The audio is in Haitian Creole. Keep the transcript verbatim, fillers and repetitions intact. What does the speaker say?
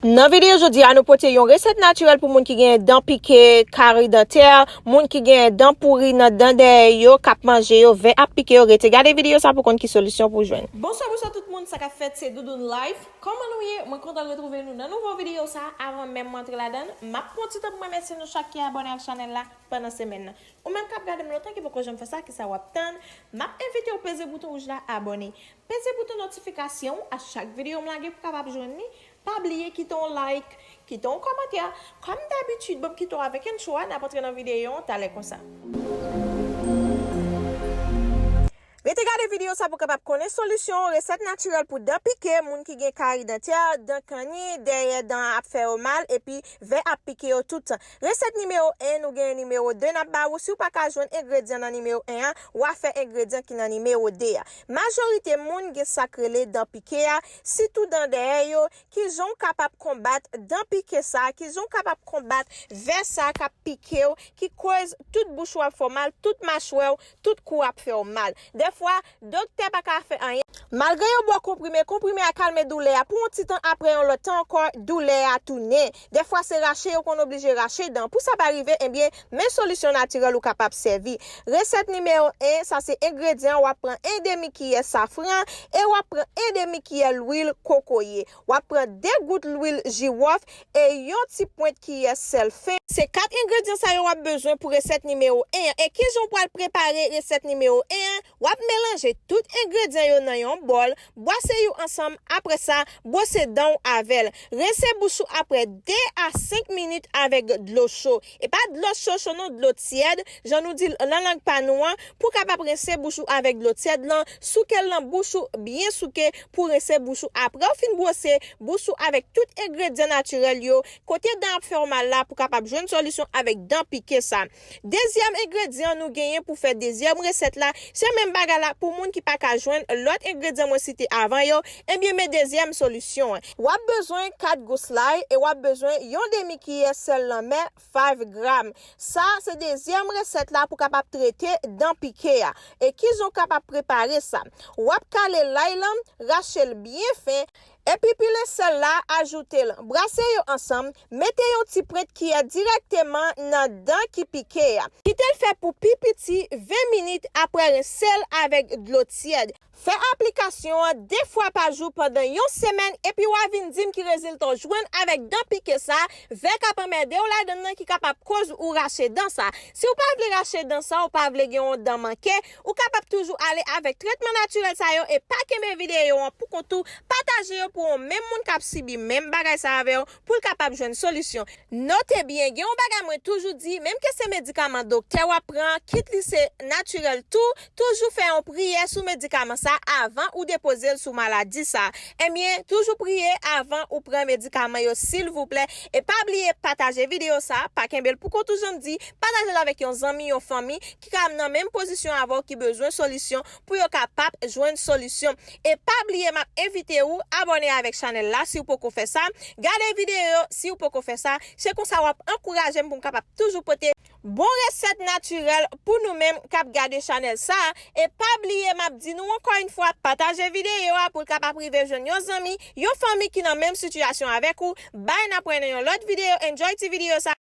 Nan videyo jodi a, nou pote yon resèt natirèl pou moun ki gen dan pike, kari dantè, moun ki gen dan pouri nan dan dèyè yo, k ap manje yo, vè ap pike yo. Rete gade videyo sa pou konn ki solisyon pou jwenn. Bonswa, bonswa tout moun, sa k ap fèt, se Doudoune Life. Kòman nou ye? Mwen kontan retwouve nou nan nouvo videyo sa. Avan menm mwen antre ladan l, m ap pran ti tan pou m remèsye nou chak ki abòne ak chanèl la pandan semèn nan. Ou menm k ap gade m lontan ki poko janm fè sa, kisa w ap tann? M ap envite w peze bouton wouj la, abòne. Peze bouton notifikasyon a chak videyo m lage pou w kapab jwenn li. Pa bliye kite yon like, kite yon kòmantè. Kòm dabitid, ban m kite w avèk entwo a, n ap antre nan videyo an talè konsa. Rete gade videyo sa pou w kapab konnen solisyon, resèt natirèl pou dan pike, moun ki gen kari dantè, dan kanni, dèyè dan ap fè yo mal, epi vè ap pike yo tout tan. Resèt nimewo en, nou genyen nimewo de n ap ba ou. Si w pa ka jwenn engredyan nan nimewo en an, w a fè engredyan ki nan nimewo de a. Majorite moun gen sa k rele dan pike a, sitou dan dèyè yo. Kijan w kapab konbat dan pike sa? Kijan w kapab konbat vè sa k ap pike w, ki koz tout bouch ou ap fè w mal, tout machwè w, tout kou ap fè w mal? Dèfwa, doktè pa ka fè anyen. Malgre yo ba w konprime, konprime a kalme doulè a pou yon ti tan, apre yon lòt tan ankò, doulè a tounen. Dèfwa, se rache yo konn oblije rache dan. Pou sa pa rive, ebyen, men solisyon natirèl ou kapab sèvi. Resèt nimewo en, sa se engredyan, w ap pran en demi kiyè safran e w ap pran en demi kiyè lwil kokoye. W ap pran de gout lwil jiwòf e yon ti pwent kiyè sèl fen. Se kat engredyan sa yo w ap bezwen pou resèt nimewo en an. E kijan w pral prepare resèt nimewo en an? W ap melanje tout engredyan yo nan yon bòl, bwase yo ansanm, apre sa, bwose dan w avè l. Rense bouch ou apre de a senk minit avèk dlo cho. E pa dlo cho cho non, dlo tyèd, jan nou di l nan lang pa nou an, pou w kapab rense bouch ou avèk dlo tyèd lan, souke l nan bouch ou, byen souke pou rense bouch ou. Apre w fin bwose bouch ou avèk tout engredyan natirèl yo, kote dan ap fè w mal la, pou w kapab jwenn solisyon avèk dan pike sa. Dezyèm engredyan nou genyen pou fè dezyèm resèt la, se menm bagay la pou moun ki pa ka jwenn lòt engredyan mwen site avan yo, ebyen men dezyèm solisyon an. W ap bezwen kat gous lay e w ap bezwen yon demi kiyè sèl lanmè, five gram. Sa se dezyèm resèt la pou kapab trete dan pike a. E kijan w kapab prepare sa? W ap kale lay lan, rache l byen fen, epi pile sèl la, ajoute l, brase yo ansanm, mete yon ti pwent kiyè dirèkteman nan dan ki pike a. Kite l fè pou pi piti ven minit, apre rense l avèk dlo tyèd. Fè aplikasyon an de fwa pa jou pandan yon semèn, epi w a vin di m ki rezilta w jwenn avèk dan pike sa, vè k ap anmède w ladan l nan ki kapab koz ou rache dan sa. Si w pa vle rache dan sa, ou pa vle gen yon dan manke, ou kapab toujou ale avèk tretman natirèl sa yo e pa kenbe videyo an pou kont ou, pataje yo pou yon menm moun k ap sibi menm bagay sa avè w, pou l kapab jwenn solisyon. Note byen, gen yon bagay mwen toujou di, menm ke se medikaman doktè w ap pran, kit li se natirèl tou, toujou fè yon priyè sou medikaman sa avan ou depoze l sou maladi sa. Ebyen, toujou priye avan ou pran medikaman yo, silvouplè. E pa bliye pataje videyo sa, pa kenbe l pou kont ou, jan m di, pataje l avèk yon zanmi, yon fanmi ki ka nan menm pozisyon avè w, ki bezwen solisyon, pou yo kapab jwenn solisyon. E pa bliye, m ap envite ou abòne avèk chanèl la si w poko fè sa. Gade videyo si w poko fè sa. Se konsa w ap ankouraje m pou m kapab toujou pote bon resèt natirèl pou nou menm k ap gade chanèl sa a. E pa bliye, m ap di nou ankò yon fwa, pataje videyo a pou l kapab rive jwenn yon zanmi, yon fanmi ki nan menm sitiyasyon avèk ou. Bye, n ap wè nan yon lòt videyo. Enjoy ti videyo sa.